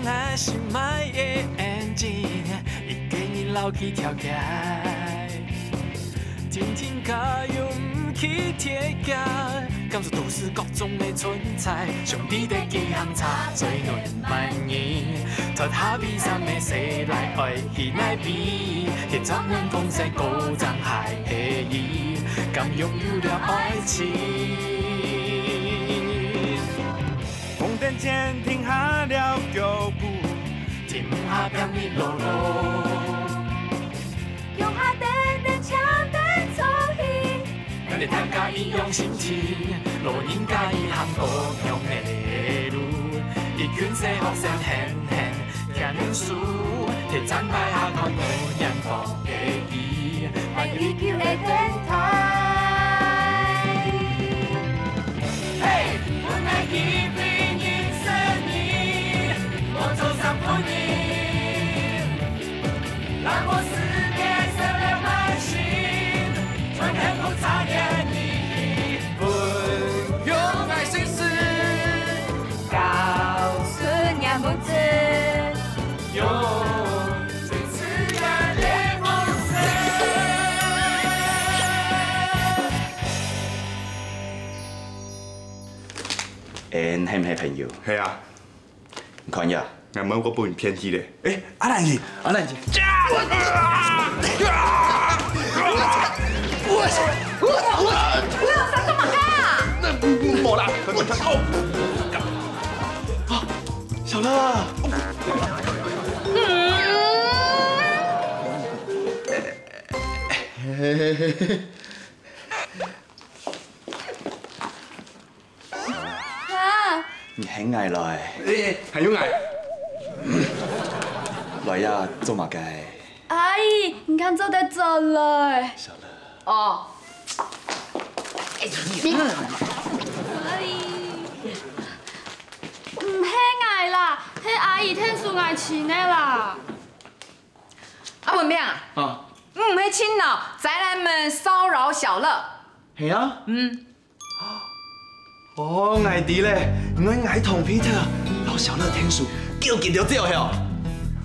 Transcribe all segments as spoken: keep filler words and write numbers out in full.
𠊎心愛个眼睛，一个人摎佢跳起，天天加油毋去停歇，感受都市各種个存在，兄弟的佢行差，最暖萬人，脫下悲傷个世來愛去哪位，天窗暖風吹高漲海个雨，敢擁有了愛情。 紅燈前停下了腳步，停下變你囉囉。腳下等等，請等坐起。咱大家一樣心情，老人家一行各樣个路，一群細學生天天 牽手，提砧擺下看到遠方个伊，萬有救个電台。嘿，阮愛記得認識你，我做三分你，讓我世界少了滿心，春天不差點你，分用愛心事。 告訴你不知，用最自然的方式。恁係毋係朋友？係啊。你看呀， 𠊎毋過分人騙去咧。誒，阿蘭姨，阿蘭姨。無啦，哦，小樂。哈？你喊𠊎來？誒，還有𠊎。來呀，做麼个？阿姨，你看做得轉來。小樂。哦。阿姨，毋係𠊎啦，係阿姨𢯭手𠊎尋个啦。阿文明啊，啊。你毋係盡惱宅男們騷擾小樂？係啊。嗯。 哦，𠊎知咧，因為𠊎同Peter摎小樂𢯭手，救急了之後，係哦？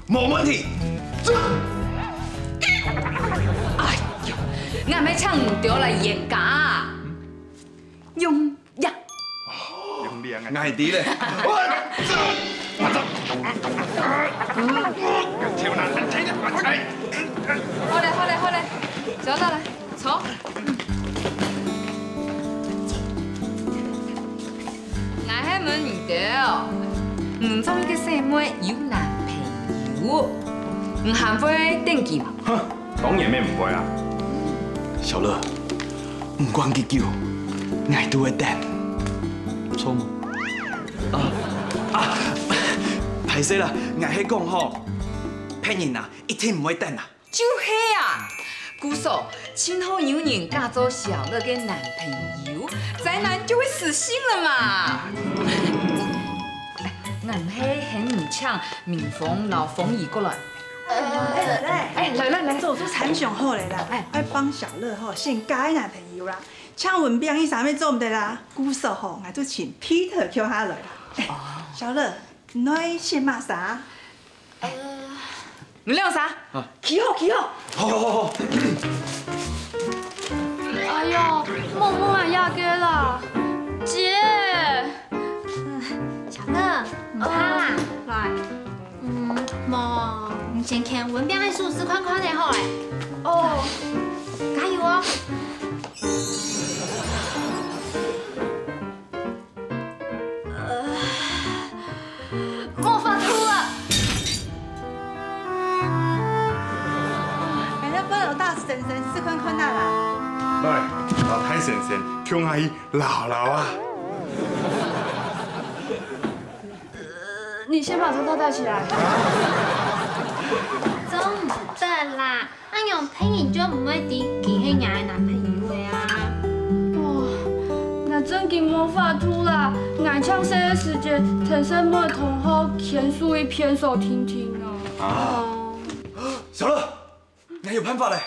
無問題，做！哎喲，𠊎毋係請你兜來冤家啊！用呀！用力啊！𠊎知咧，我走，我走。 好咧，好咧，好咧，坐下來，坐。𠊎係問你兜，你做麼个細妹有男朋友，你還會等佢無？哼，當然乜毋會啊。小樂，毋管幾久，𠊎都會等。著無？啊，啊，歹勢啦，𠊎係講吼，騙人啊，一定毋會等啊。 就係啊，故所盡好有人假做小樂个男朋友，宅男就會死心了嘛。𠊎毋係喊你請明峰摎鳳儀過來。哎，來來來，做做參詳好了啦，哎，愛幫小樂吼，選假个男朋友啦，像文炳醫生乜做毋得啦，故所吼，𠊎就請Peter共下來啦。哎，小樂，你愛選麼儕？ 你兩儕，啊。企好，企好。好，好，好，好。哎喲，莫摸啊，壓根啦，姐。小樂，毋怕啦，來。嗯，無，你先牽文炳个手試看看咧，好咧。哦，加油哦。 無法度啊！哎，該不然大嬸嬸試看看啊啦。來，摎大嬸嬸共下去摎摎啊！你先把頭套戴起來。做毋得啦， 恁樣別人就毋會知佢係𠊎个男朋友了啊。哦，𠊎正經無法度啦！𠊎像細个時節，跈細妹同學牽手去便所定定啊。啊！小樂，𠊎有辦法咧！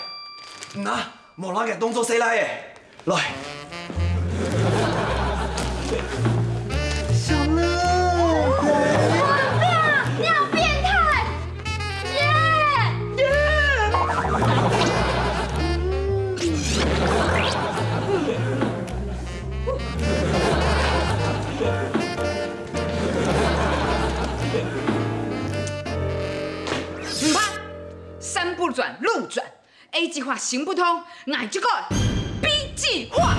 拿，莫拿𠊎當做細賴仔。 來。小樂。文炳，你好 A計畫行不通，𠊎就改B計畫。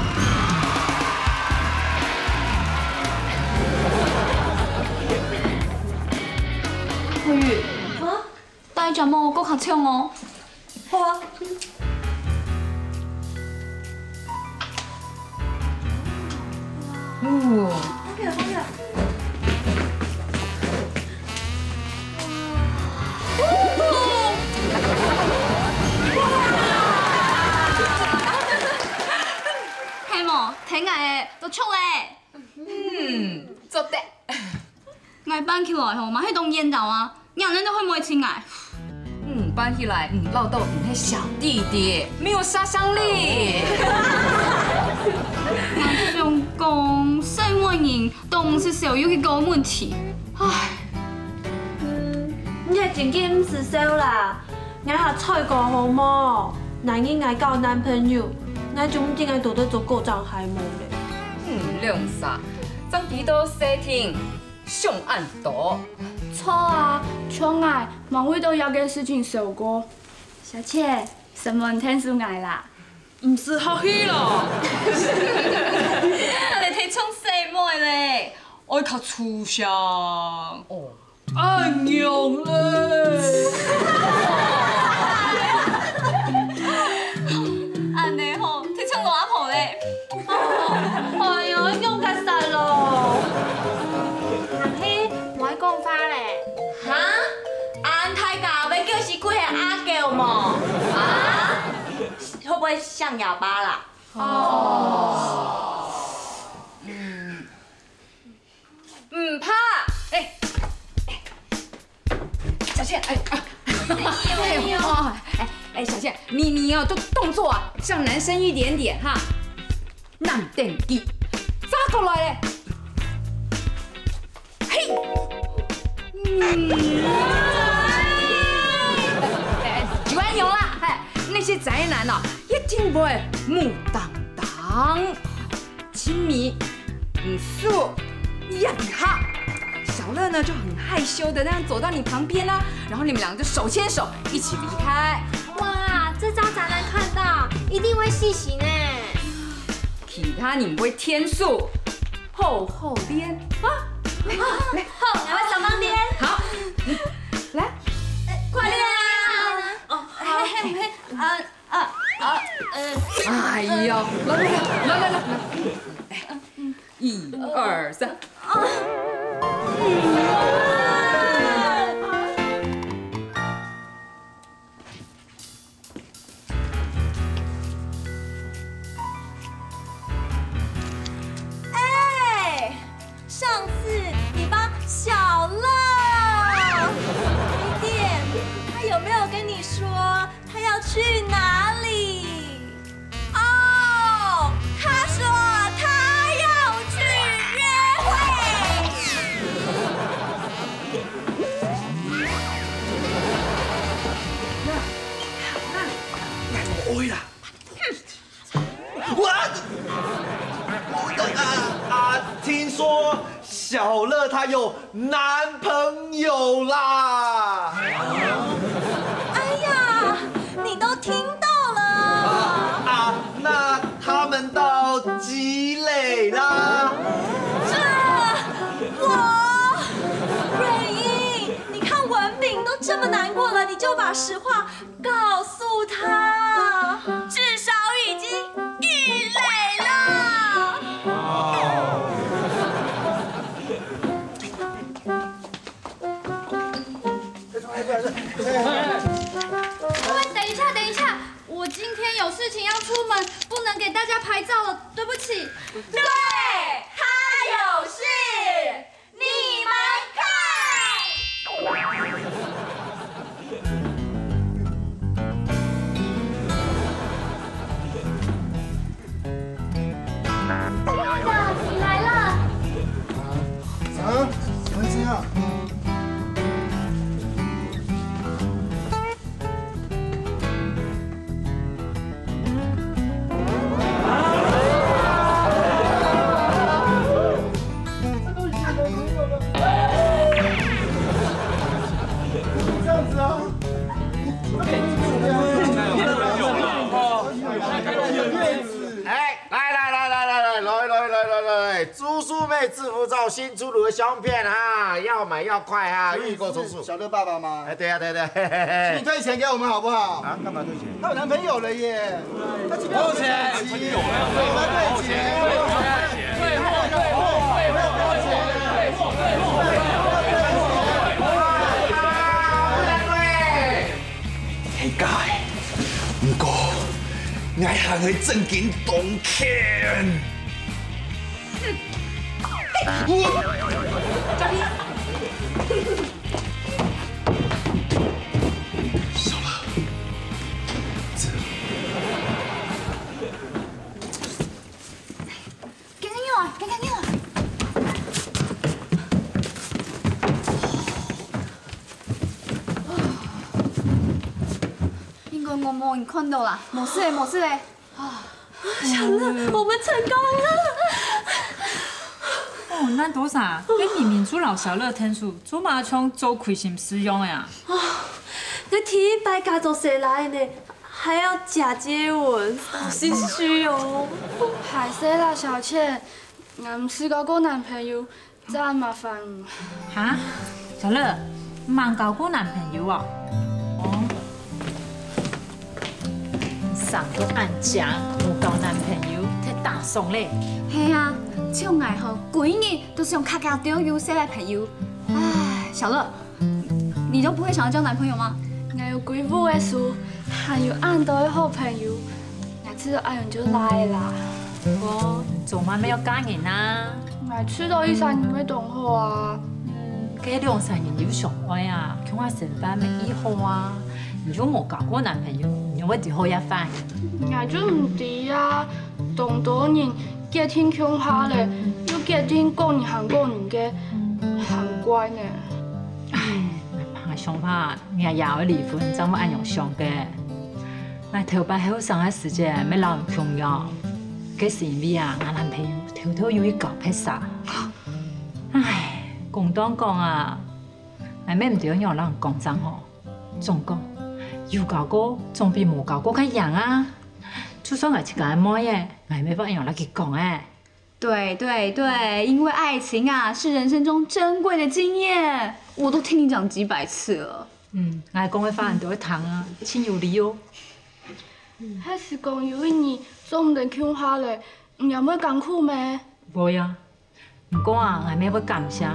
慧玉，啊？戴隻帽較像哦。好啊。哦。 係無？聽𠊎个，都著咧。嗯，做得。𠊎扮起來吼，嘛係當緣投啊，你恁樣會毋會親𠊎？嗯，扮起來，嗯，老豆，你係小弟弟，沒有殺傷力。𠊎想講，細妹人都毋識愁有幾個問題，唉。嗯，你係真經毋識愁啦。 𠊎還在講好無？哪日𠊎交男朋友，𠊎就毋知𠊎到底做高長還無咧。嗯，兩儕，正知道細聽，想恁多。著啊，像𠊎，嘛為到這件事情愁過。小姐，承蒙𢯭手𠊎啦。毋使客氣咯。你太像細妹咧，愛較粗聲。哦。 恁樣咧。恁樣吼，忒像老阿婆咧。哎呀，仰結煞咯？阿兄，毋愛講話咧。哈？恁大家會叫死鬼係阿狗無？啊？會毋會像啞巴啦？哦。嗯。 毋怕。哎，哎，小倩，哎，啊，哎，哦，哎，哎，小倩，你，你要动，动作啊，像男生一点点哈。男等佢，抓過來咧。嘿，嗯，哎，就恁樣啦，嘿，那些宅男哦，一定會目瞪瞪。 親密，嗯，手壓一下。小樂呢就很害羞的那樣走到你旁邊啊，然後你們兩個就手牽手一起離開。哇，這招宅男看到一定會死心呢。其他人毋會𢯭手，好好練啊！來，來，好，來，我手幫練。好，來，快練啊！哦，好，嘿，嘿，呃， 啊，啊，呃，哎呀，來來來來來來，哎，一二三。哎，上次你幫小樂提點，他有沒有跟你說 他要去哪裡？哦，他說他要去約會。我，我，啊，啊，聽說 小樂他有男朋友啦。哎呀，你都聽到了。啊，啊，那他們到幾壘啦？這，我，瑞英，你看文炳都這麼難過了，你就把實話 告訴他，至少已經一壘了。喂，等一下，等一下，我今天有事情要出門，不能給大家拍照了，對不起。對，他有事。 你們看！你來了。啊？什麼事啊？書妹制服照新出爐的相片哈，要買要快哈，預購從速。是小樂爸爸嗎？哎，對呀，對呀，對呀，嘿嘿嘿。請你退錢給我們好不好？啊，幹嘛退錢？他有男朋友了耶！他今天有男朋友了，我要退錢。退貨，退货，退貨，退貨，退貨，退貨，退貨。係个，毋過，𠊎還係正經當譴。 緊緊入來，緊緊入來。應該𠊎無人看到啦，無事个，無事个。 小樂，我們成功了！哦，恁多儕，該明明就摎小樂𢯭手，做麼个像做虧心事樣个啊？哦，𠊎第一擺嫁做細賴呢，還愛姐姐个份，好心虛哦。歹勢啦，小倩，𠊎毋識交過男朋友， 真麻煩。哈？小樂，吂交過男朋友哦？哦，生到恁靚，無交男朋友，忒打爽咧。係啊，像𠊎吼，歸日都想遽遽就有細賴朋友。唉，小樂，你都不會想要交男朋友嗎？𠊎有歸屋个事，還有恁多个好朋友，𠊎自家恁樣就賴啦。哦，做麼个愛嫁人啊？ 𠊎自家一儕人个當好啊。嗯，該兩儕人有相愛啊，共下食飯乜異好啊。你又無交過男朋友，你仰會知好這番？𠊎就毋知啊，當多人決定共下咧，又決定各人行各人个，還怪呢。唉，𠊎想法，𠊎也愛離婚，正會恁樣想个。𠊎頭擺後生个時節，乜摎你共樣，該係因為啊，𠊎男朋友 偷偷又去交別儕。唉，講當講啊，𠊎乜毋知愛仰般摎人講正好。總講，有交過總比無交過較贏啊！就算𠊎自家个妹仔，𠊎乜會恁樣摎佢講欸。對對對，因為愛情啊，是人生中珍貴的經驗，我都聽你講幾百次了。嗯，𠊎講个話你都會聽啊，盡有理哦。係講有一日做毋得共下咧， 你也會艱苦咩？會啊，毋過啊，𠊎乜會感謝。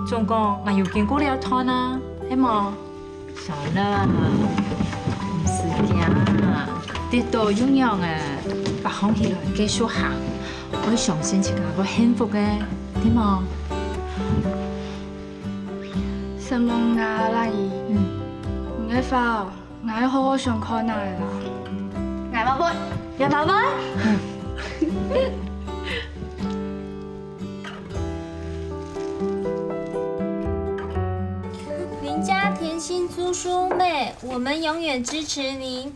總講𠊎有經過這段啊，係無？小樂，毋使驚啊，跌倒又仰仔，爬䟘起來繼續行，愛相信自家會幸福个，對無？承蒙啊，蘭姨。嗯。你个話哦， 𠊎好好想看下啦。𠊎嘛會，𠊎嘛會。林家甜心租書妹，我們永遠支持您。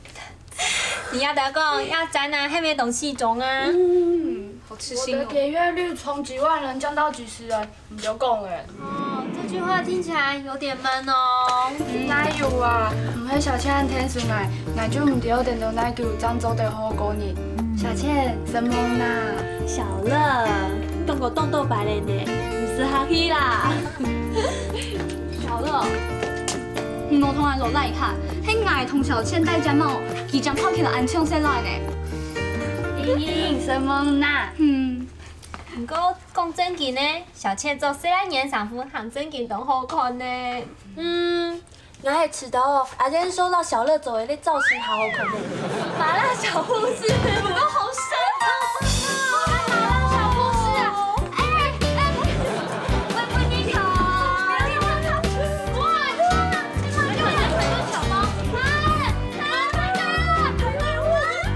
你要不要講，要宅男還沒懂戲種啊？嗯，好吃驚哦。我的點閱率從幾萬人降到幾十人， 你就講欸。哦，這句話聽起來有點悶哦。哪有啊，毋係小倩恁𢯭手𠊎，𠊎就毋知愛等到哪久正做得好好過日。小倩，承蒙啦。小樂，你當過當多擺咧呢，毋使客氣啦。小樂，你莫同𠊎摎倈仔客，係𠊎同小倩戴假帽，佢正看起來恁像細賴呢。瑩瑩，承蒙啦。嗯。 毋過講正經呢，小倩著細賴人衫褲還正經當好看呢。嗯，𠊎係試著哦，阿燕叔摎小樂做个造型好好看呢。麻辣小護士，我好神哦！麻辣小護士啊！哎哎，我我你好，哇，你看，你看，你看，小貓，哎哎哎哎哎，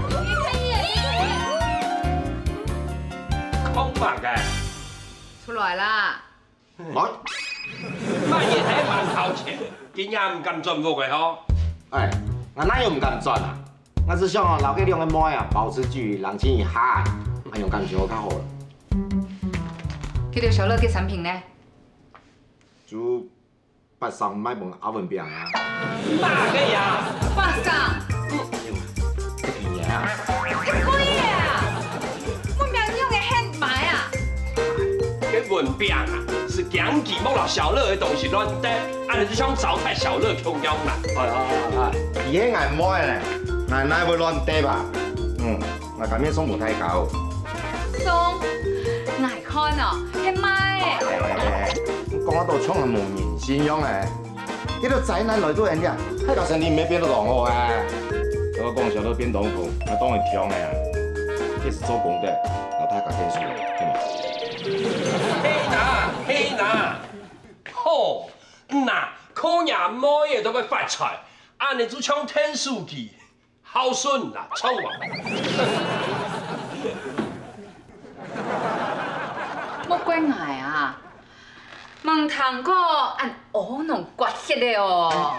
你看耶！ 講麼个？出來啦！來。麼人係蠻好錢，今夜毋敢轉屋个吼？哎，𠊎哪有毋敢轉啊？𠊎只想哦，摎該兩個妹啊，保持距離，冷靜一下，恁樣感情會較好了。該條小樂个產品呢？就 八成賣分阿文餅啊。麼个呀？八成？哎呀，太貴啊！我餅用个現買啊！該文炳啊，係驚佢莫摎小樂个東西亂擲，恁樣就像糟蹋小樂共樣啦。哎哎哎，佢係𠊎妹呢，𠊎哪會亂擲啊？嗯，𠊎甘願送分大家哦。送？𠊎看哦，係賣个。哎哎哎，講到都像係無人信仰哎。 這个災難來到人家，大家生理毋係變到當好啊。我講笑到變當好，𠊎當然強个啊。這係做功德，摎大家見識个，對無？嘿哪，嘿哪！好，嗯哪，靠若妹仔都會發財，恁樣就像天書記。 孝順啦，臭啊！莫怪𠊎啊，吂聽過恁烏龍刮血个哦。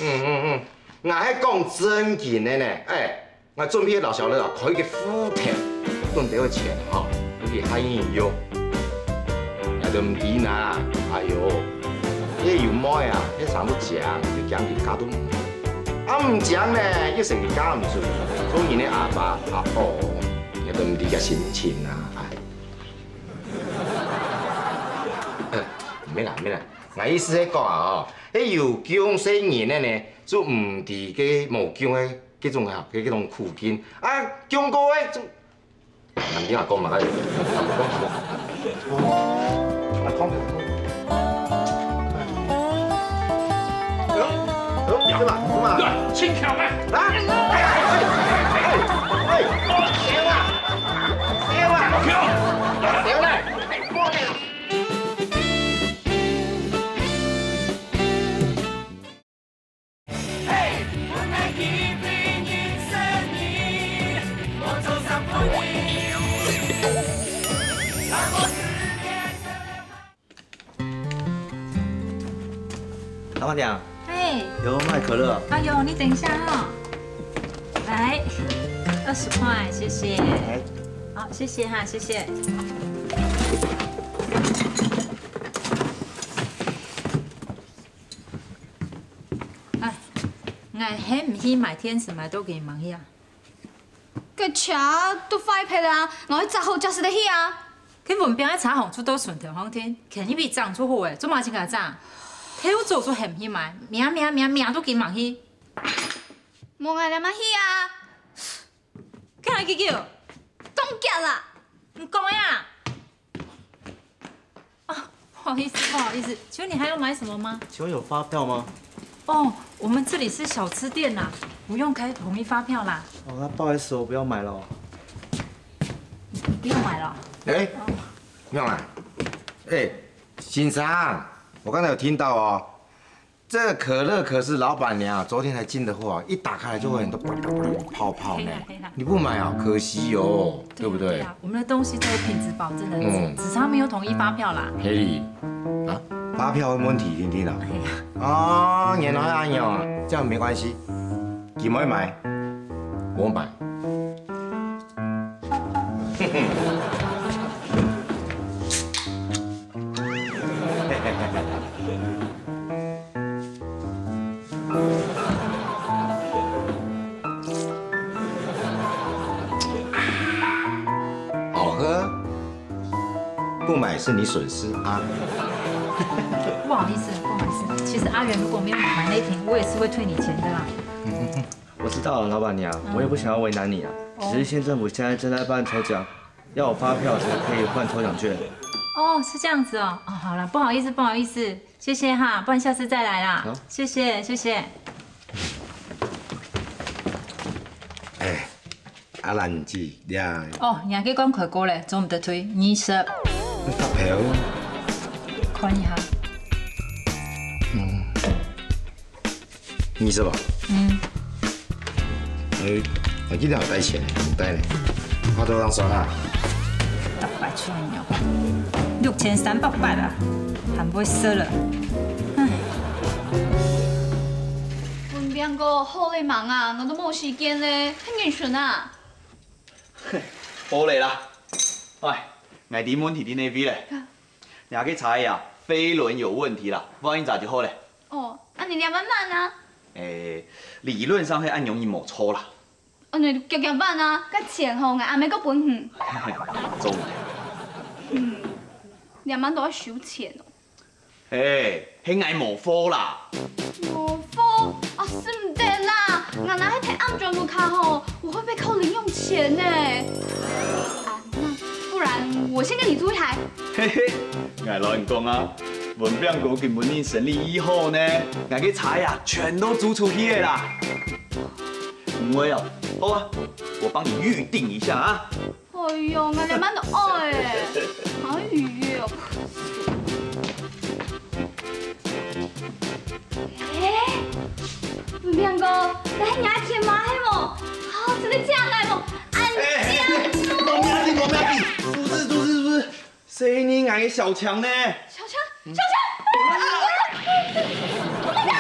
嗯嗯嗯，𠊎係講正經个呢，哎，𠊎準備摎小樂啊開個戶頭，等兜个錢吼，分佢下人用。 𠊎都毋知哪，哎喲，這有妹啊，這生到靚，就驚佢嫁都毋好；啊毋靚呢，又嫌佢嫁毋出，做人个阿爸阿婆，𠊎都毋知佢心情啊，哎。呃，毋係啦，毋係啦，𠊎意思係講啊吼，這有降細人个呢，就毋知該無降个該種啊，該種苦境；啊降過个就 難聽啊，講嘛，哎，講什麼？啊，痛的，痛的。哎呦，哎呦，幹嘛？幹嘛？對，輕巧啊！啊？哎，哎，哎，哎，哎，小啊，小啊，小嘞！ 老闆娘，嘿，有賣可樂啊？哎呦，你等一下哦。來，二十塊，謝謝。哎。好，謝謝哈，謝謝。 哎，𠊎還毋去買電視，買到幾吂去啊？該車都壞忒啊，𠊎愛紮好正駛得去啊。該文炳个車行出到順頭巷定，牽入去整就好欸，做麼个自家整？頭早就喊去買，命命命命到幾吂去。無，𠊎這馬去啊。 看來幾久？當遽啦！你講呀！啊，不好意思，不好意思，請問你還要買什麼嗎？請問有發票嗎？哦，我們這裡是小吃店啦，不用開統一發票啦。哦，那不好意思，我不要買了。你不用買了？哎，妙蘭，哎，先生，我剛才有聽到哦， 這個可樂可是老闆娘昨天才進的貨啊，一打開來就會很多泡泡呢。嘿啦，嘿啦。你不買啊，可惜哦，對不對？對啊，我們的東西都有品質保證的，嗯。只差沒有統一發票啦。嘿哩，啊，發票的問題，聽聽啊。哎呀。哦，原來恁樣啊，這樣沒關係。你們買，我買。 好喝，不買是你損失啊。不好意思，不好意思，其實阿元如果沒有買那瓶，我也是會退你錢的啦。我知道了，老闆娘，嗯。我也不想要為難你啊。哦。只是縣政府現在正在辦抽獎，要有發票才可以換抽獎券。哦，是這樣子哦。哦，好了，不好意思，不好意思，謝謝哈，不然下次再來啦。好。謝謝，謝謝。哎，阿蘭姐，你啊，哦，你還可以講開過嘞，做毋得退，二十。發票。看一下。嗯。 二十啊？嗯。哎，我記得有帶錢，毋帶呢。我都當算啊。六百出來了，六千三百八啊，還會少了。唉。文炳哥，好咧吂啊，𠊎都無時間咧，還緊順啊。好咧啦。喂，𠊎知問題在哪位咧。啊。 若个車仔啊，飛輪有問題啦，換一隻就好咧。哦，恁樣你仰般辦啊？誒，理論上係恁樣無錯啦。恁樣就遽遽辦啊，該錢吼，𠊎暗晡過分你。做毋得。嗯。兩萬都愛收錢哦。嘿，係𠊎無貨啦。無貨？啊，使毋得啦！𠊎若係提暗轉屋下吼，我會被扣零用錢呢。啊，那不然我先跟你租一台。嘿嘿，𠊎摎你講啊，文炳哥今晡日生理異好呢，𠊎个車啊，全都租出去了啦。 不會哦，好啊，我幫你預訂一下啊。哎喲，𠊎兩萬都愛欸，好預約哦。欸，文炳哥，該係你个天馬係無？好，真个假个無？恁靚哦！無要緊，無要緊，不是，不是，不是。 細義，𠊎个小強呢？小強，小強！Oh my god！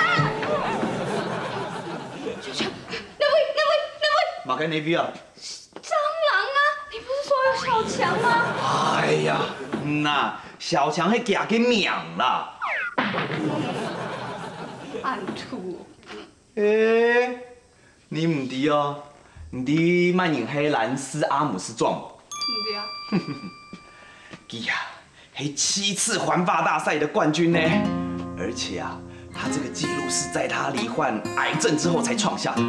小強，哪位，哪位，哪位？麼个哪位啊？蟑螂啊！你不是說有小強嗎？哎呀，嗯呐，小強係厥个名啦。恁土哦。 欸，你毋知哦？你知麼人係蘭斯·阿姆斯壯無？毋知啊。佢啊，係七次環法大賽的冠軍呢。而且啊，他這個紀錄是在他罹患癌症之後才創下的，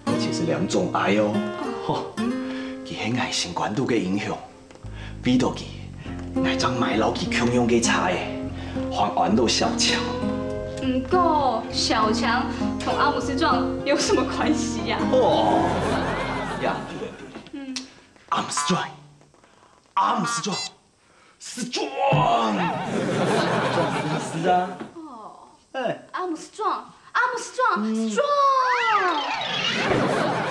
而且是兩種癌哦。吼，佢係𠊎心肝肚个英雄。 為著佢，𠊎正買摎佢共樣个車仔，還安到小強。毋過，小強同阿姆斯壯有什麼關係呀？哦，呀，嗯。阿姆斯壯，阿姆斯壯，strong，strong的意思啊。哦。 哎。阿姆斯壯，阿姆斯壯，strong，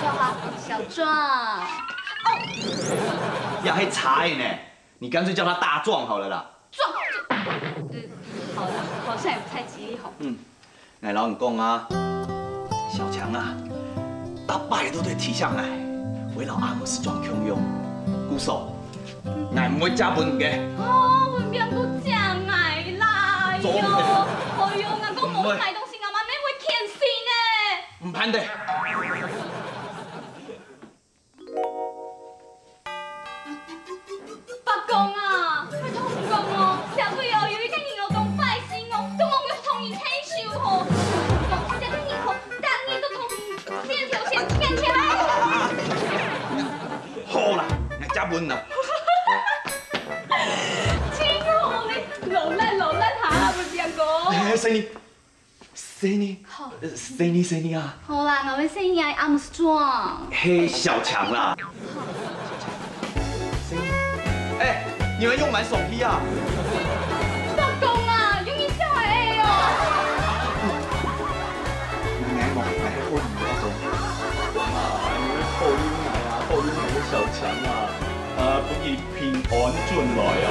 叫他小壯。也係差呢，你乾脆叫他大壯好了啦。壯，壯，呃，好啦，好像也不太吉利吼。嗯，𠊎摎你講啊，小強啊，逐擺都在提醒𠊎，會摎阿姆斯壯共樣。故所， 𠊎毋會借分你个。哦，文炳哥借𠊎啦！哎喲，哎喲，𠊎講無買東西，𠊎媽咪會譴死呢。毋盼得。伯公啊，拜託你講哦，社會哦，有一個人哦，當壞心哦，都無用同人退休吼。這個人吼，逐日都同面頭前騙騙。好啦，𠊎借分啦。 真好呢，老爛老爛下，文炳哥。哎，細義，細義，好。呃，細義，細義啊。好啦，𠊎會細義啊，阿姆斯壯。係小強啦。細義，哎，你們用蠻爽皮啊。伯公啊，用一下哎喲。 啊，你們討厭𠊎啊，討厭𠊎个小強啊，啊，分佢平安轉來啊！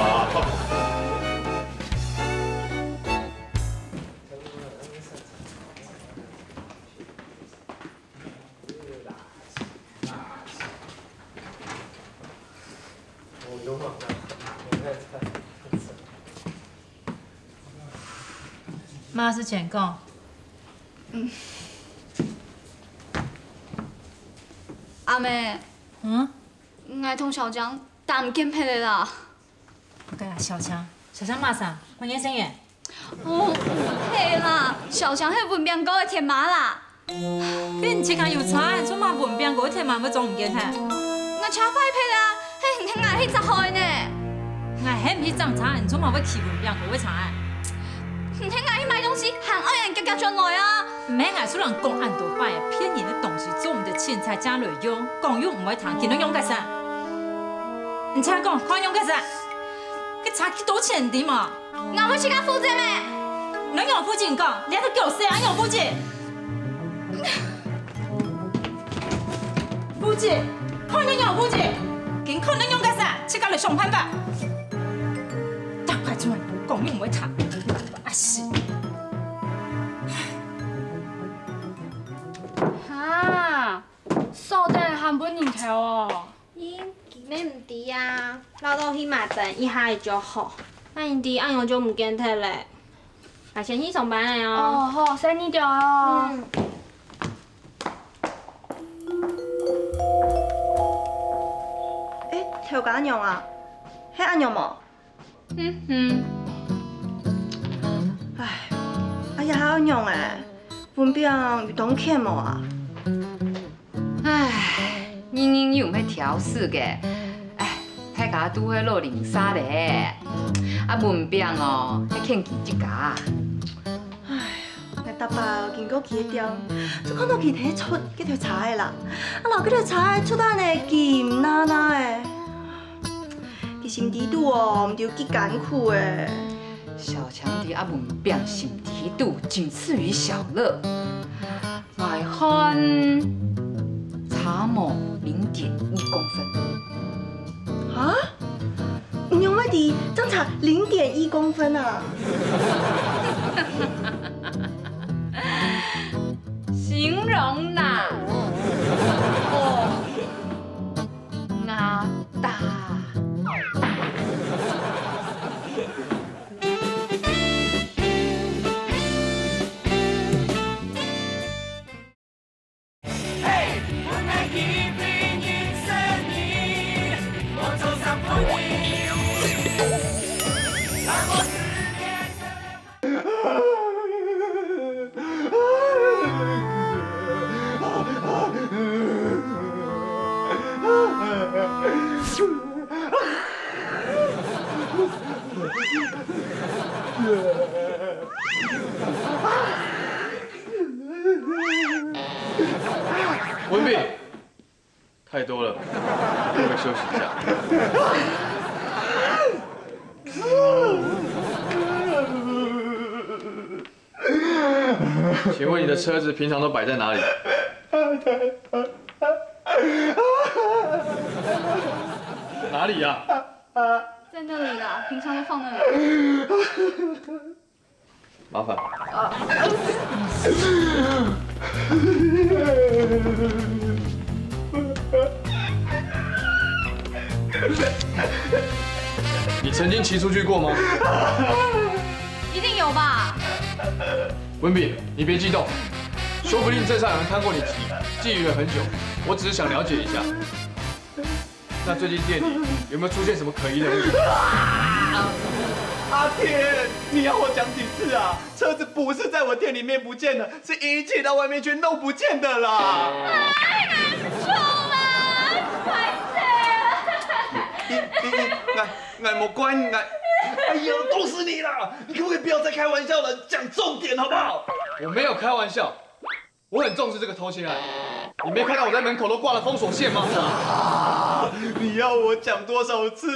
麼个事情講？嗯。阿姆，嗯？𠊎同小強打毋見忒了啦。𠊎講啊，小強，小強麼儕？換眼神眼。哦，毋係啦，小強係文炳哥个天馬啦。 該你自家有車，做麼文炳哥个天馬會撞毋見忒？𠊎車壞忒啦，係你喊𠊎去摘好个呢。𠊎喊你去摘車，你做麼會騎文炳哥个車？你喊𠊎去買東西，還愛𠊎遽遽轉來啊！毋係𠊎雖然講恁多擺，騙人个東西做毋得清彩正來用，講又毋會聽，佢仰結煞？你再講，看仰結煞？該車幾多錢你知無？ 𠊎會自家負責咩？你仰負責講，你還狗屎啊，仰負責？負責，看你仰負責，緊看你仰結煞，自家來想辦法。逐擺做人講又毋會聽，阿死！哈，鎖等還分人偷哦！ 應該毋知啊，落落去嘛，等一下仔就好。該你知恁樣就毋見忒咧。𠊎先去上班咧哦。哦，好，細義著哦。嗯。欸，頭家娘啊，係恁樣無？嗯哼。唉，啊，這下愛仰仔？文炳有當譴無啊？唉，人人有毋係挑食个，唉，大家都係老鄰舍咧。啊，文炳哦，係譴佢一家。唉，𠊎逐擺經過佢个店，就看到佢提出該條車仔啦，啊，摎該條車仔捽到恁仔金娜娜仔。 佢心底肚哦，毋知有幾艱苦欸。小強在阿文炳心底肚僅次於小樂，𠊎看差無零點一公分。哈？你仰會知正差零點一公分啊？形容啦。哦。 啊，大。文炳，太多了，你要不要休息一下？请问你的车子平常都摆在哪里？哪里呀？在那里啦，平常都放那里。麻烦。你曾经骑出去过吗？一定有吧？文炳，你别激动，说不定镇上有人看过你骑，觊觎了很久。我只是想了解一下。那最近店里有没有出现什么可疑的物品？阿天，你要我讲几次啊？车子不是在我店里面不见的，是一起到外面去弄不见的啦。哎，出来，拍谁？你你你，俺俺没关俺。哎呀，都是你啦！你可不可以不要再开玩笑了？讲重点好不好？我没有开玩笑，我很重视这个偷窃案。你没看到我在门口都挂了封锁线吗？啊！你要我讲多少次？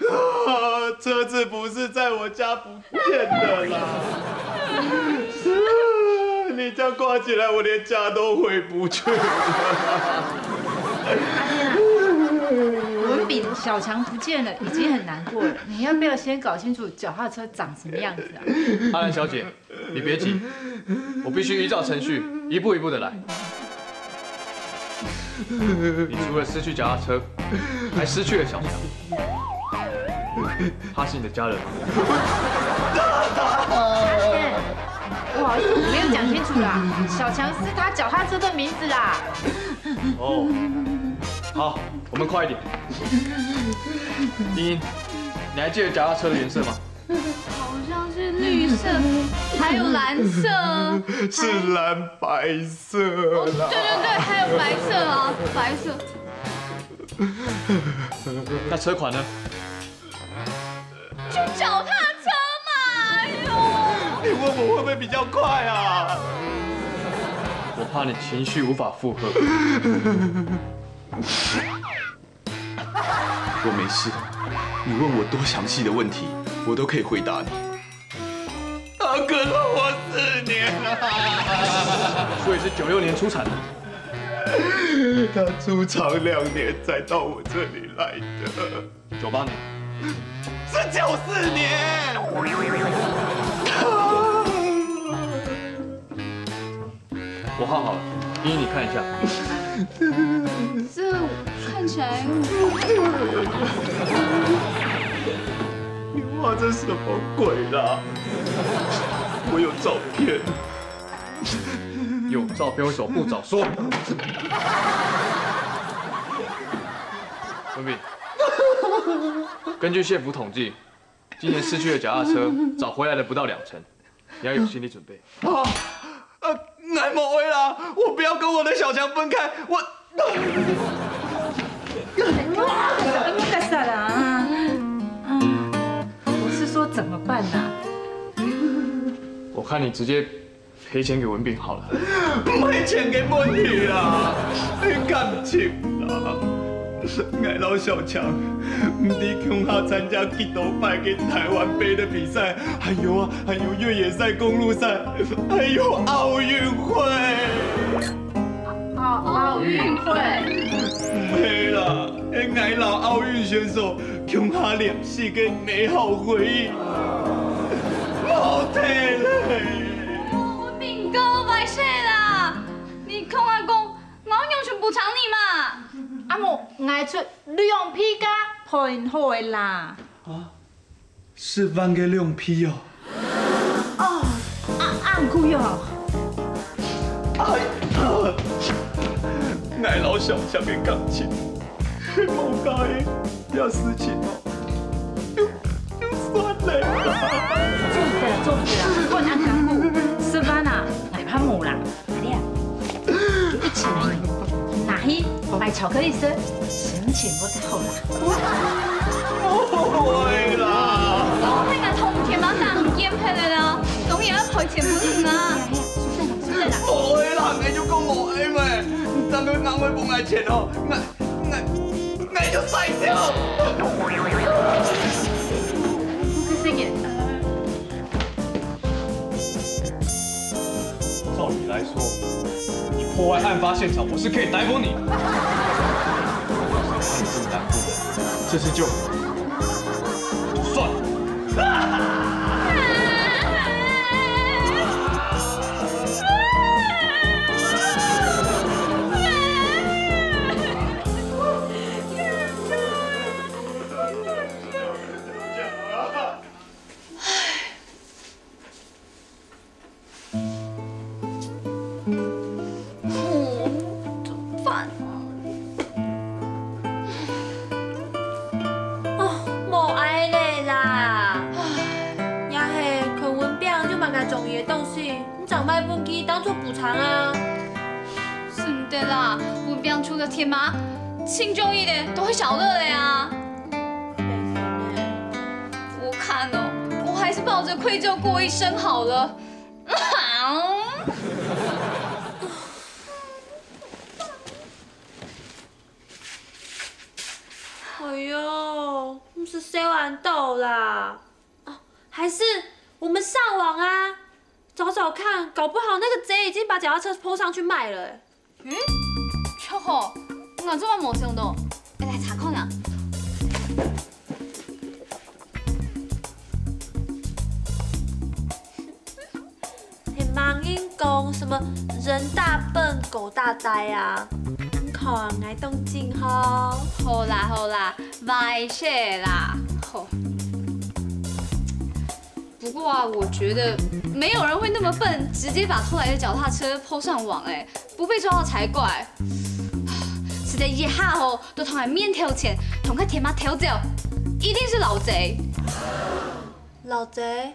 啊，车子不是在我家不见的啦。是啊，你这样挂起来，我连家都回不去了。文炳，小强不见了，已经很难过了，你要不要先搞清楚脚踏车长什么样子啊？阿兰小姐，你别急，我必须依照程序一步一步的来。你除了失去脚踏车，还失去了小强。他是你的家人吗？不好意思，我没有讲清楚啦。小强是他脚踏车的名字啦。哦，好，我们快一点。茵茵，你还记得脚踏车的颜色吗？好像是绿色，还有蓝色。是蓝白色啦。哦，对对对，还有白色啊，白色。那车款呢？就脚踏车嘛，哎呦。你问我会不会比较快啊？我怕你情绪无法负荷。我没事，你问我多详细的问题，我都可以回答你。他跟了我四年了。所以是九六年出产的。他出厂两年才到我这里来的。九八年。是九四年。我画好了，茵茵你看一下。这看起来……你画这什么鬼啦？我有照片。有照片为什么不早说？文炳，根据县府统计，今年市区的脚踏车找回来了不到两成，你要有心理准备。啊，呃，𠊎無愛啦，我不要跟我的小強分開，我。莫結煞啦，啊，啊，我是說怎麼辦啊？我看你直接賠錢給文炳好了。毋係錢个問題啦，係感情啦。𠊎摎小強毋知共下參加幾多擺个台灣盃个比賽，還有啊，還有越野賽、公路賽，還有奧運會。奧，奧運會？毋係啦，係𠊎摎奧運選手 共下練習个美好回憶，無忒咧。文炳哥，壞勢啦！你共下講，𠊎愛仰般補償你嘛？啊無，𠊎出兩倍个賠好个啦。啊，十萬个兩倍哦！ 哦，啊，恁貴哦！哎，𠊎摎小強个感情，係無價个，這事情哦，就，就算了。做得，做得啊，分恁艱苦，十萬啊，𠊎怕無啦。 阿麗啊，一千銀，拿去買巧克力食，心情會較好啦。毋會啦！我係𠊎同田媽講，毋見忒了啦，當然愛賠錢分你啊！隨便啦，隨便啦。毋會啦，𠊎就講無愛咩，你等下拿回分𠊎錢哦，𠊎，𠊎，𠊎就死掉！不可思議。 照理來說，你破壞案發現場，我是可以逮捕你的。看你這麼難過，這次就算了。哦，怎麼辦啊？哦，無愛了啦！也係，看文炳有麼个中意个東西，你正買分佢當做補償啊。係毋得啦，文炳除了田媽，盡中意个都係小樂个啊。 我看哦，我還是抱著愧疚過一生好了。哎喲，毋使愁恁多啦。哦，還是我們上網啊，找找看，搞不好那個賊已經把腳踏車PO上去賣了。 嗯，著好，𠊎做麼無想到，來查看啊。係麼人講什麼人大笨狗大呆啊？你看𠊎當真吼。好啦好啦，壞勢啦，好。 不過啊，我覺得沒有人會那麼笨，直接把偷來的腳踏車PO上網，欸，不被抓到才怪。實在一下吼，都同𠊎面頭前，同佢田媽偷走，一定是老賊。老賊？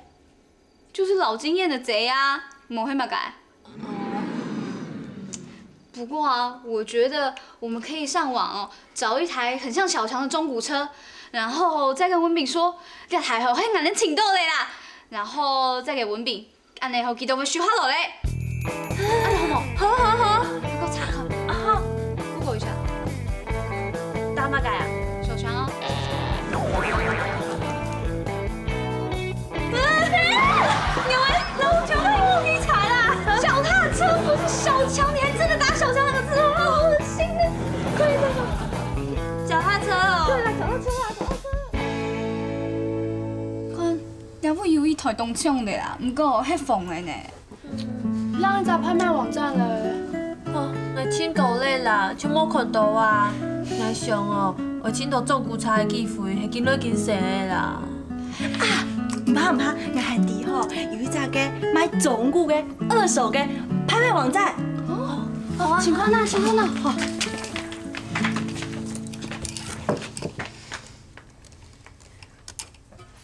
就是老經驗的賊啊，無係麼个？ 不過啊，我覺得我們可以上網哦，找一台很像小強的中古車，然後再跟文炳說，這台吼係𠊎等尋到个啦，然後再給文炳，恁樣吼佢就會收下來咧。恁樣好無？好，好，好。你給我查看。啊，好。Google一下。打麼个啊？小強啊。 啊，有欸，老強个烏皮柴啦！腳踏車不是小強，你還真的打小強兩個字，好噁心的，可以嗎？腳踏車哦。對啦，腳踏車啦，腳踏車。看，這位有一台當像个啦，毋過係仿个呢。 哪一隻拍賣網站咧？哦，𠊎尋過咧啦，就無看到啊。𠊎想哦，愛尋到中古車个機會係緊來緊細个啦。啊，毋怕毋怕，𠊎還知吼，有一隻个賣中古个、二手个拍賣網站。哦，好啊，先看啊，先看啊。好。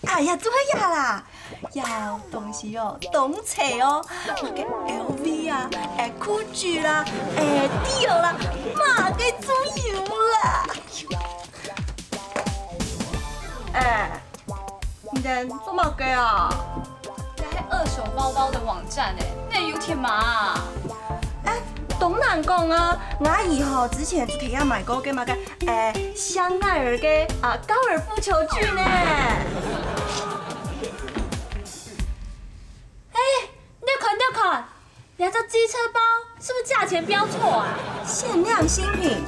啊，哎呀，做乜呀啦？ 有東西哦，當齊哦，麼个L V啊，誒，Gucci啦，誒，Dior啦，麼个都有啦。誒，你等做麼个啊？這係二手包包的網站誒，你有聽無啊？誒，當難講啊，𠊎以後之前就聽人買過个麼个，誒，香奈兒个啊高爾夫球具呢。 哎，你看，你看，這隻機車包是不是價錢標錯啊？限量新品，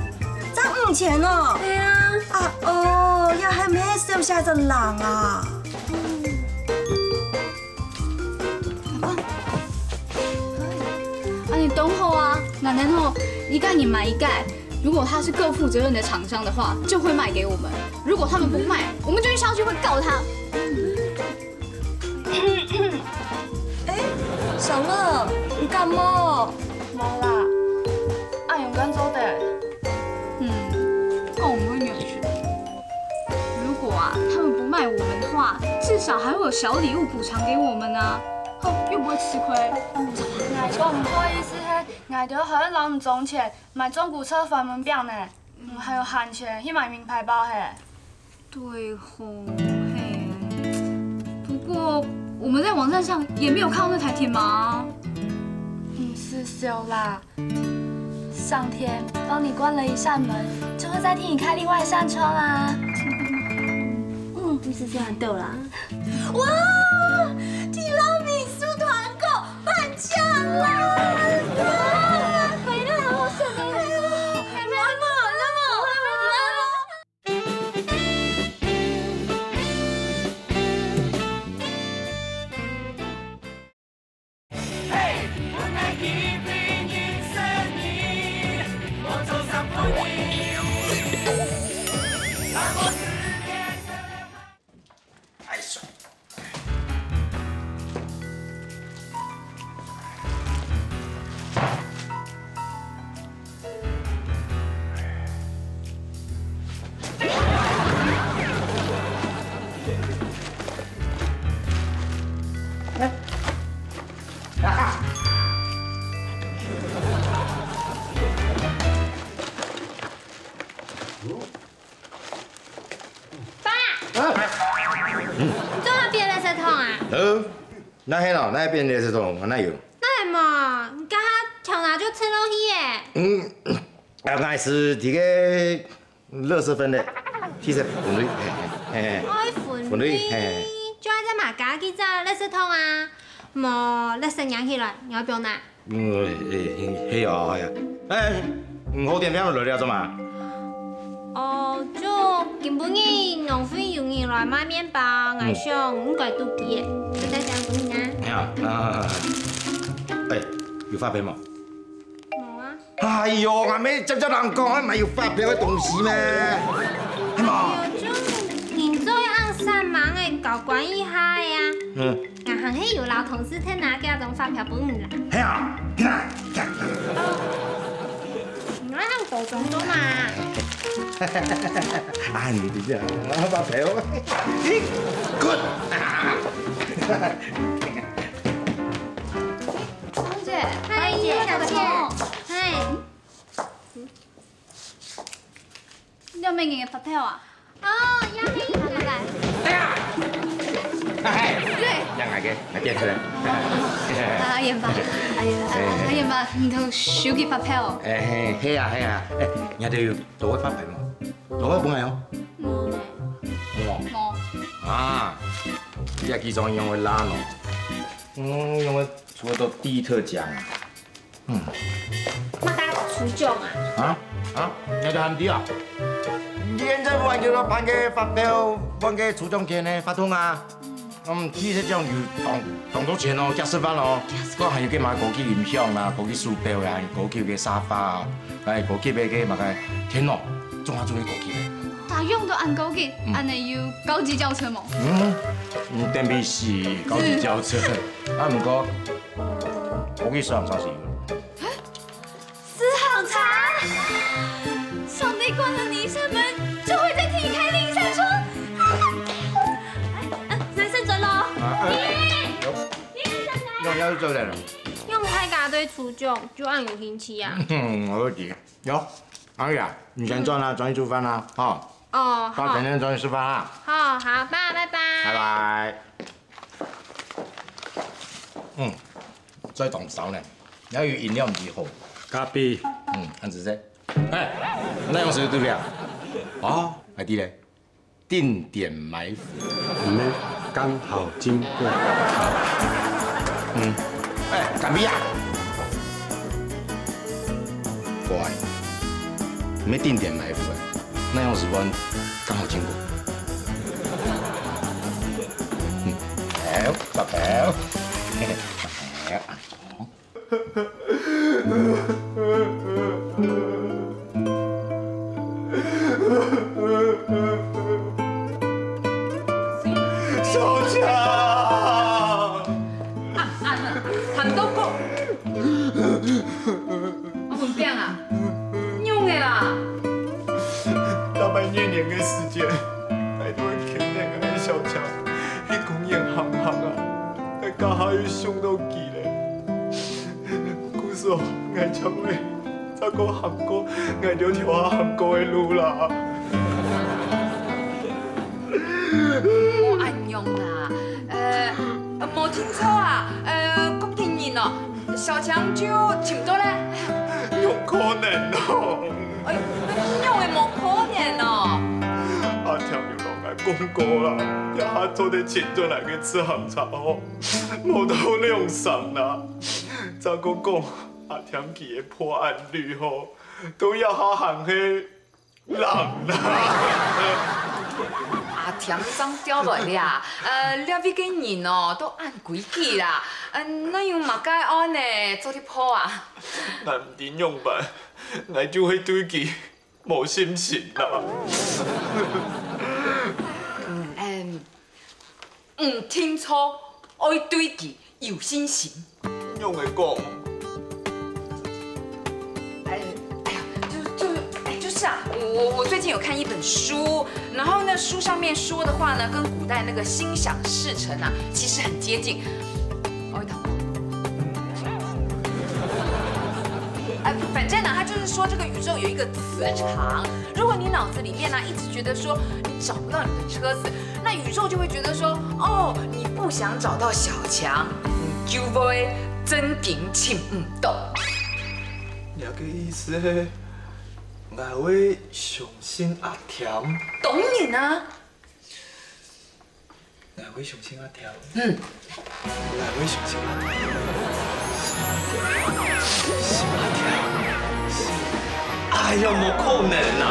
才五千哦。對啊。啊哦，這還毋係小姐个人啊？恁樣當好啊，恁樣吼，一個人買一個，如果他是夠負責任的廠商的話，就會賣給我們；如果他們不賣，我們就去消基會告他。 哎，小樂，你感冒？無啦，恁樣敢做得？嗯，講毋會扭曲。如果啊，他們不賣我們的話，至少還會有小禮物補償給我們啊，吼，又不會吃虧。𠊎講毋好意思係，𠊎兜還愛摎你裝錢，買中古車翻門餅呢，還有閒錢去買名牌包係。 對吼，嘿。不過我們在網站上也沒有看到那台鐵馬啊。毋使愁啦，上天幫你關了一扇門，就會再替你開另外一扇窗啊。嗯，毋使愁恁多啦。哇，提拉米蘇團購半價啦！哇，快樂好省欸！那麼，那麼，那麼。 哎唷！ 爸，啊？你做麼變垃圾桶啊？呃，哪係咯，哪會變垃圾桶，哪有？哪會無？你這下跳下就沉落去耶！嗯，啊，𠊎係這個垃圾分類，垃圾分類，嘿，嘿，嘿。愛分類，分類，嘿，嘿。就愛再買加幾隻垃圾桶啊！無，垃圾撿起來，你愛放哪？ 嗯，係啊，係啊。哎，你好點樣來了做麼？哦，就今晡日農會有人來賣麵包，𠊎想應該肚飢，就帶點分你啊。係啊，啊，哎，有發票無？無啊。哎喲，𠊎乜接接人講，買有發票个東西咩？係無？哎喲，就人做一行煞猛个，交關一下个啊。嗯。 𠊎還係有摎同事𢯭拿幾張發票分你啦。係啊，你看，你看。你愛恁多張做麼？啊，你這樣，發票，good。鍾姐，嗨，小姐。嗨。 你有麼人个發票啊？哦，這係𠊎个。哎呀！哎，對。這𠊎个，𠊎變出來。啊，阿燕爸，哎呀，阿燕爸，你都收佢發票哦。哎，係啊，係啊。哎，你兜有多个發票無？多个分𠊎哦。無呢。無哦？無。啊，這幾張用个爛哦。嗯，用个除了都地特獎啊。 嗯。麼个抽獎啊？啊？啊？你兜還毋知啊？現在還有辦个發票，辦个抽獎券个活動啊。嗯，其實獎有當，當多錢哦，幾十萬哦。幾十萬。還有个買高級音響啦，高級手錶啦，高級个沙發啊，還有高級个个麼个電腦，總下總係高級个。大家用到恁高級，嗯。恁樣有高級轎車無？嗯，嗯，等於係高級轎車。啊，毋過，高級上上是有。 私房茶？上帝關了你一扇門，就會再替你開另一扇窗。哎，哎，來，用要做的了。用大家對初中就恁有興趣啊？嗯，我有急。有，阿姨啊，你先轉啊，轉去煮飯啊，吼。哦，好。到天天轉去吃飯啊。好，好，爸，拜拜。拜拜。嗯，再當燒呢，你要有飲料毋係好。咖啡。嗯，恁仔細。哎，那用手對不對啊？哦，還對咧。 定點埋伏。毋免，剛好經過。嗯，哎，干杯啊！乖，毋免定點埋伏啊，那用時分剛好經過。嗯，哎，大寶，嘿嘿，哎。 小強！啊，啊，喊到講。啊，文炳啊，仰仔啦？逐擺過年个時節，𠊎都會牽等𠊎个小強去公園行行啊，𠊎這下又想到佢咧。 故所，𠊎正會再過行過𠊎兜頭下行過个路啦。莫恁樣啦，呃，無定著啊，呃，過幾日哦，小強就尋著咧。仰可能哦？哎，仰會無可能哦？阿強有摎𠊎講過啦，這下做得尋著來个自行車哦，無到兩成啦。再過講， 阿添佢个破案率吼，到這下還係零啦。阿添正調來了啊，呃，這位个人哦，都恁規矩啦，嗯，哪有麼个案呢，做得破啊？𠊎毋知仰般，𠊎就會對佢無信心啦。嗯，嗯， 毋定著，愛對佢有信心。仰會講？哎，哎呀，就，就，哎，就是啊，我，我，我最近有看一本書，然後呢，書上面說的話呢，跟古代那個心想事成啊，其實很接近。我會禱告。哎，反正呢，他就是說這個宇宙有一個磁場，如果你腦子裡面呢，一直覺得說你找不到你的車子， 那宇宙就會覺得說，哦，你不想找到小強，你就會正經尋毋著。你个意思係，𠊎會相信阿添？當然啊。𠊎會相信阿添？嗯。 𠊎會相信阿添。相信阿添。哎呀，無可能啊！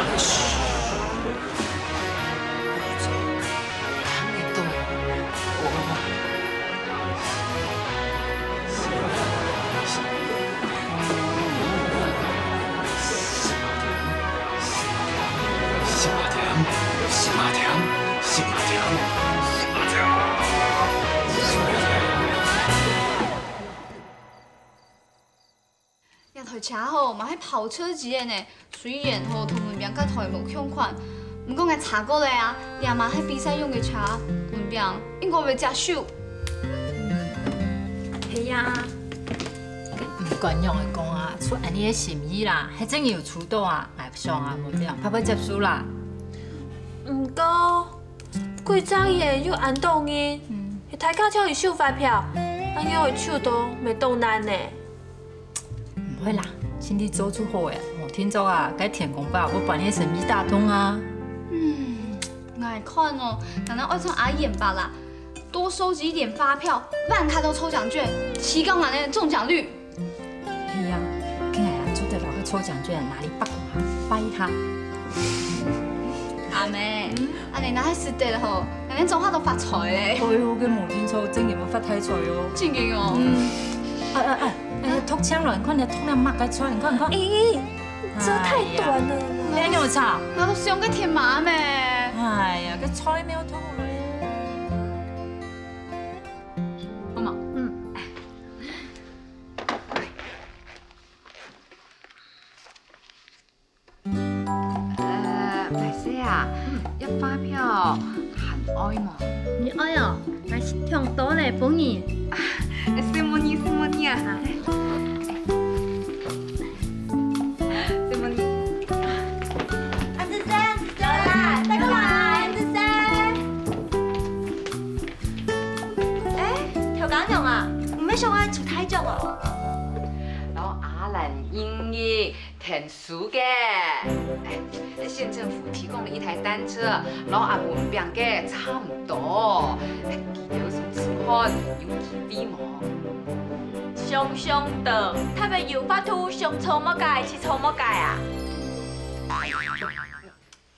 這台車吼，嘛係跑車級个呢，雖然吼同文炳該台無共款，毋過𠊎查過了啊，這嘛係比賽用个車，文炳應該會接受。係啊。毋管仰仔講啊，出恁樣个心意啦，係真有出到啊！ 想啊，無這樣，拍拍接受啦。毋過，幾隻月又恁多人，係大家叫佢收發票，恁樣會手續毋係當難呢。毋會啦，盡力做就好誒。無定著啊，該天公伯會分你生意打通啊。嗯，𠊎看哦，難道愛像阿燕伯啦，多收集一點發票，辦卡都抽獎券，提高𠊎个中獎率。 係啊，今日啊，做得摎該抽獎券拿去拜一下，拜一下。阿姆，恁樣若係使得吼，𠊎等總下都發財咧。哎喲，該無定著，正經會發大財哦。正經哦。嗯。哎哎哎，哎呀，托青來，你看你托了麼个出來，你看你看。咦，這太短了啦。哎呀，你有差。那都是用个天馬咩？哎呀，該菜沒有托好咧。好嘛，嗯。 呃，歹勢啊，這發票哦，還愛無？你愛哦？𠊎食忒多咧，分你。承蒙你，承蒙你啊！承蒙你。安先生，安先生，大家好，安先生。哎，頭家娘啊，你毋係想愛出大獎哦？摎阿蘭英英 𢯭手个。哎，縣政府提供了一台單車，摎阿文餅个差毋多。哎，佢兜想試看有機會無？想想到，特別有法度，想做麼个就做麼个啊！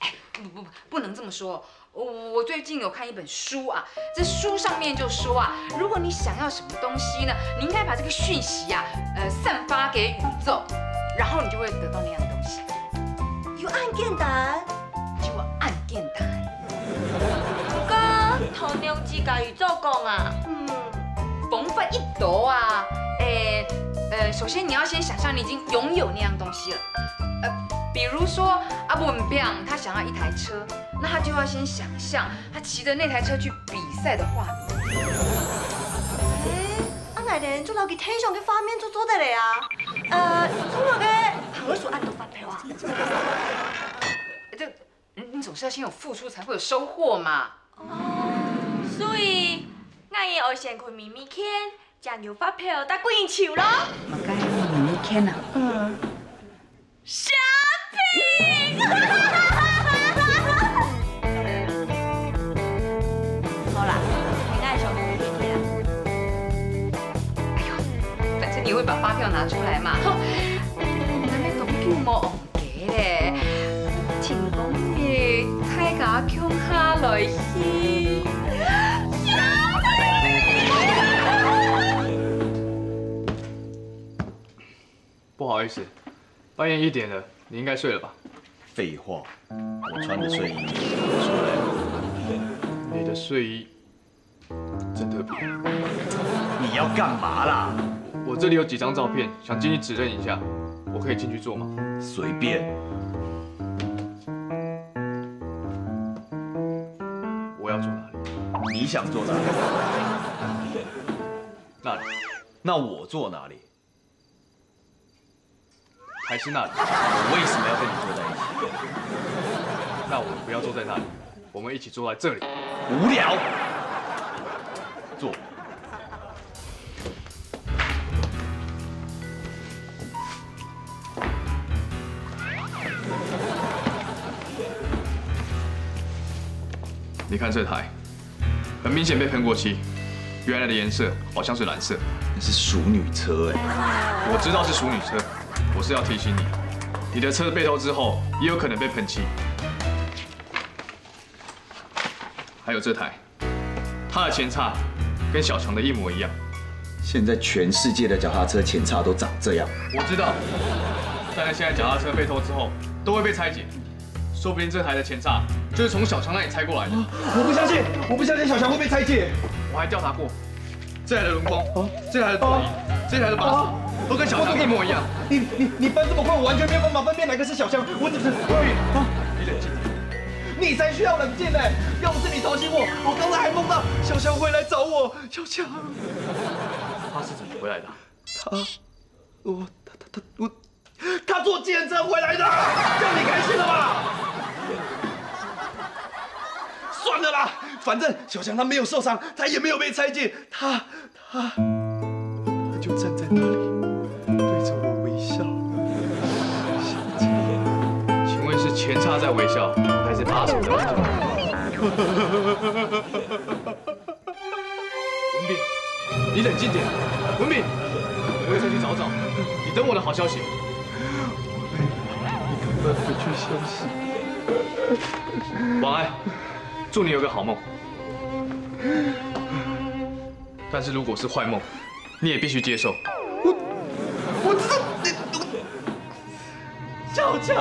哎，不不不，不能这么说。我最近有看一本书啊，这书上面就说啊，如果你想要什么东西呢，你应该把这个讯息啊，呃，散发给宇宙，然后你就会得到那样东西。有恁簡單？就恁簡单。毋過，同樣自家宇宙講啊。嗯。方法已多啊。诶，呃，首先你要先想象你已经拥有那样东西了。呃，比如说阿文餅他想要一台车， 那他就要先想象他骑着那台车去比赛的画面。哎，啊，𠊎兜就摎佢提上个畫面就做得了啊。呃，做麼个還愛收恁多發票啊？這，你，你總是要先有付出才會有收穫嘛。哦，所以，𠊎也愛先去覓覓看，正有發票打幾張咯。麼个覓覓看啊？嗯。 Shopping！好啦，你愛想去哪啦？哎喲，反正你會把發票拿出來嘛。吼，你那邊都不給我給嘞，請公益，大家共下來去。Shopping！ 不好意思，半夜一点了，你应该睡了吧？废话，我穿的睡衣，你看不出来吗？你的睡衣真特别。你要干嘛啦？我这里有几张照片，想进去指认一下，我可以进去坐吗？随便。我要坐哪里？你想坐哪里？那里。那我坐哪里？ 还是那里？我为什么要跟你坐在一起？那我们不要坐在那里，我们一起坐在这里。无聊。坐。你看这台， 很明显被喷过漆，原来的颜色好像是蓝色。那是淑女车哎。我知道是淑女车，我是要提醒你，你的车被偷之后，也有可能被喷漆。还有这台，它的前叉跟小强的一模一样。现在全世界的脚踏车前叉都长这样。我知道，但是现在脚踏车被偷之后，都会被拆解。 说不定这台的前叉就是从小强那里拆过来的。我不相信，我不相信小强会被拆解。我还调查过，这台的轮框、这台的座椅、这台的把手，都跟小强一模一样。你你你搬这么快，我完全没有办法分辨哪个是小强。我只是……啊，你冷静点。你才需要冷静呢！要不是你吵醒我，我刚才还梦到小强回来找我。小强，他是怎么回来的？他，我他他他我 他坐计程车回来的，这样你开心了吧？算了啦，反正小强他没有受伤，他也没有被拆解，他他他就站在那里，对着我微笑。请问是前叉在微笑，还是扒手在微笑？ 文炳，你冷静点。文炳，我会再去找找，你等我的好消息。我累了，你赶快回去休息。晚安，祝你有个好梦。但是如果是坏梦，你也必须接受。我我知道你，我 小强！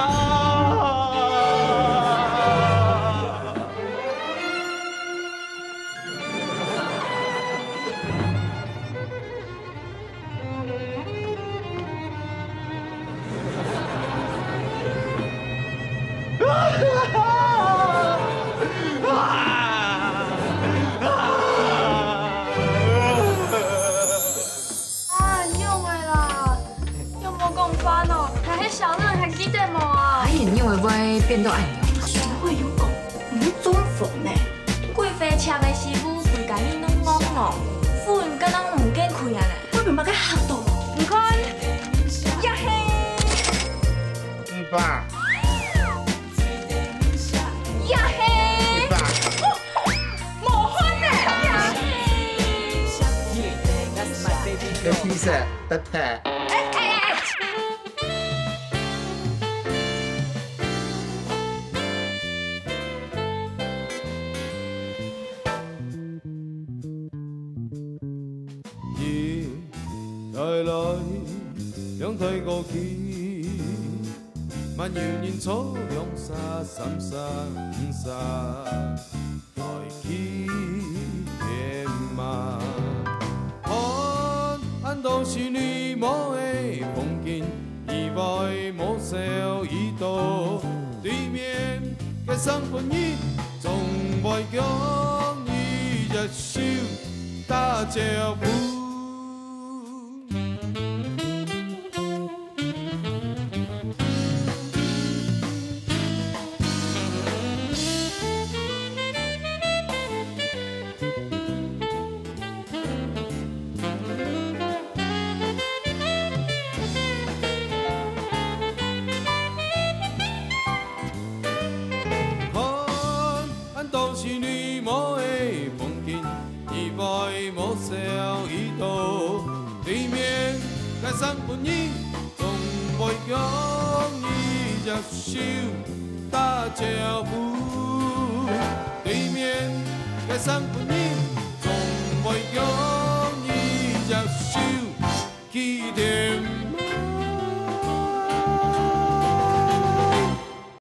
到恁樣。怎會有講，毋會中風呢？開貨車个師傅，規家己攏戇戇，粉敢若毋見開啊呢？我明白个嚇到無？你看，呀嘿，五百，呀嘿，五百。哦，無款呢，呀嘿。這比賽得忒。哎哎哎！ 日來來，涼台過去，嘛有人坐兩儕、三儕、五儕，來去天馬。看恁多秀麗無个風景，意外無少已到對面个生活人，總會共你一手打招呼。 看恁多秀麗無个風景，意外無少已到對面个生活人，總會共你一手打招呼。對面个生活人，